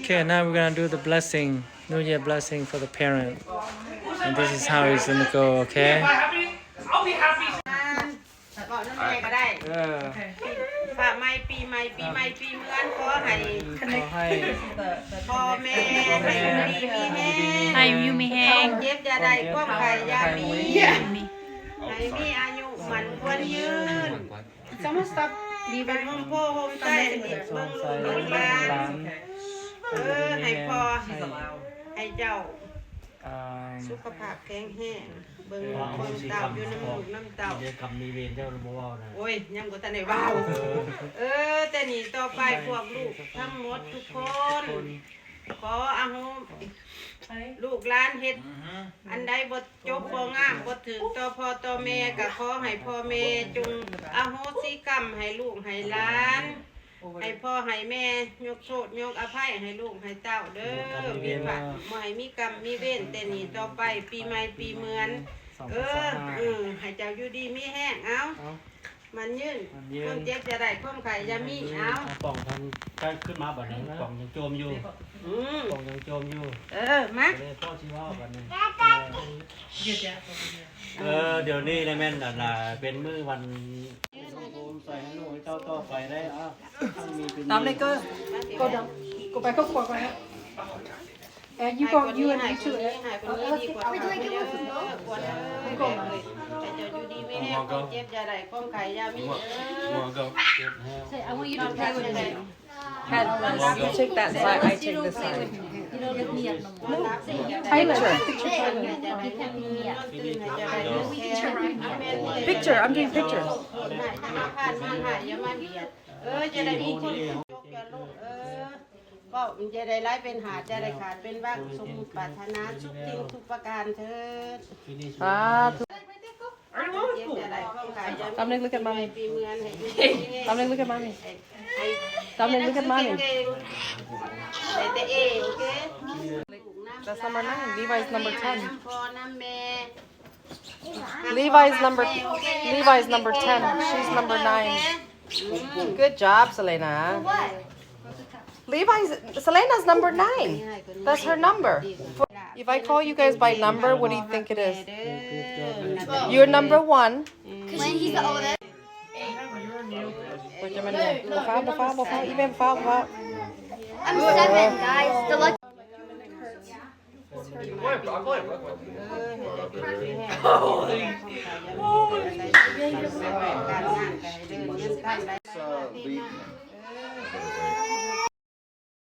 Okay, now we're gonna do the blessing, New Year blessing for the parent. And this is how it's gonna go, okay? ເວົ້ານຳແມ່ກໍໄດ້ ເອີ ຟ້າໃໝ່ປີໃໝ່ ປີໃໝ່ປີເມືອນ ຂໍໃຫ້ ຂໍໃຫ້ ພໍ່ແມ່ ໃຫ້ຢູ່ດີມີແຮງ ໃຫ້ຢູ່ດີມີແຮງ ຄວາມເຈັບຢ່າໄດ້ ຄວາມໄຂ້ຢ່າມີ ໃຫ້ມີອາຍຸໝັ້ນຂວັນຍືນ ສະໝຸດສັບ ເປັນຮົ່ມໂພຮົ່ມໄຊໃຫ້ເບິ່ງລູກເບິ່ງຫຼານ ເອີ ໃຫ້ພໍ່ໃຫ້ເຈົ້າ ອ່າ ສຸຂະພາບແຂງແຮງ ເບິ່ງລູກເບິ່ງເຕົ້າ ຢູ່ນຳລູກນຳເຕົ້າ ມີກຳມີເວນເຈົ້າບໍ່ເວົ້ານະ ໂອ້ຍ ຍັງບໍ່ທັນໄດ້ເວົ້າ ເອີ ເອີ ແຕ່ນີ້ຕໍ່ໄປພວກລູກທັງໝົດທຸກຄົນ ຂໍອະໂຫ ລູກຫຼານເຮັດອັນໃດບໍ່ຈົບບໍ່ງາມ ບໍ່ຖືກຕໍ່ພໍ່ຕໍ່ແມ່ ກໍຂໍໃຫ້ພໍ່ແມ່ຈົ່ງອະໂຫສິກຳໃຫ້ລູກໃຫ້ຫຼານ ໃຫ້ພໍ່ໃຫ້ແມ່ຍົກໂທດຍົກອະໄພໃຫ້ລູກໃຫ້ເຕົ້າເດີ ມີພາດບໍ່ໃຫ້ມີກຳມີເວນ ແຕ່ນີ້ຕໍ່ໄປປີໃໝ່ປີເມືອນ ເອີ ເອີ ໃຫ້ເຈົ້າຢູ່ດີມີແຮງ ເອົາ ໝັ້ນຍືນ ຄວາມເຈັບຢ່າໄດ້ ຄວາມໄຂ້ຢ່າມີ ເອົາ ເອົາ ປ່ອງທັນ ໃກ້ຂຶ້ນມາບັດນີ້ ປ່ອງຍັງໂຈມຢູ່ ອືມ ປ່ອງຍັງໂຈມຢູ່ ເອີ ມາ ກໍເລີຍພໍ່ຊິເວົ້າບັດນີ້ ເອີ ດຽວນີ້ລະແມ່ນອັນນ່າ ເປັນມື້ວັນ ໂຮມໃສ່ໃຫ້ລູກໃຫ້ເຕົ້າຕໍ່ໄປໄດ້ ເອົາ ຕາມເລຍກໍ ກໍດັງ ກໍໄປຄອບຄົວກ່ອນນະ And you go, you and you too. ໃຫ້ຄົນນີ້ດີກວ່າ ໃຫ້ເຈົ້າຢູ່ດີມີແຮງ ຄວາມເຈັບຢ່າໄດ້ ຄວາມໄຂ້ຢ່າມີ Say, I want you to play with me. Pat, you take that side, I take this side. Picture. Picture, I'm doing pictures. ເອີ ຢ່າໄດ້ມີຄົນ ເວົ້າມັນຈະໄດ້ຫຼາຍເປັນຫາດ ຈະໄດ້ຂາດເປັນວັກ ສົມປາດຖະໜາທຸກສິ່ງທຸກປະການເທີດ ສາທຸ. Dominic, look at mommy. Dominic, look at mommy. Dominic, look at mommy. That's number nine. Levi's number ten. Levi's number, Levi's number ten. She's number nine. Good job, Selena. Levi's, Selena's number nine. That's her number. If I call you guys by number, what do you think it is? You're number one. 'Cause he's the oldest. ບໍ່ຟ້າວ ບໍ່ຟ້າວ ບໍ່ຟ້າວ ອີແມ່ ບໍ່ຟ້າວ ບໍ່ຟ້າວ. I'm seven, guys. The lucky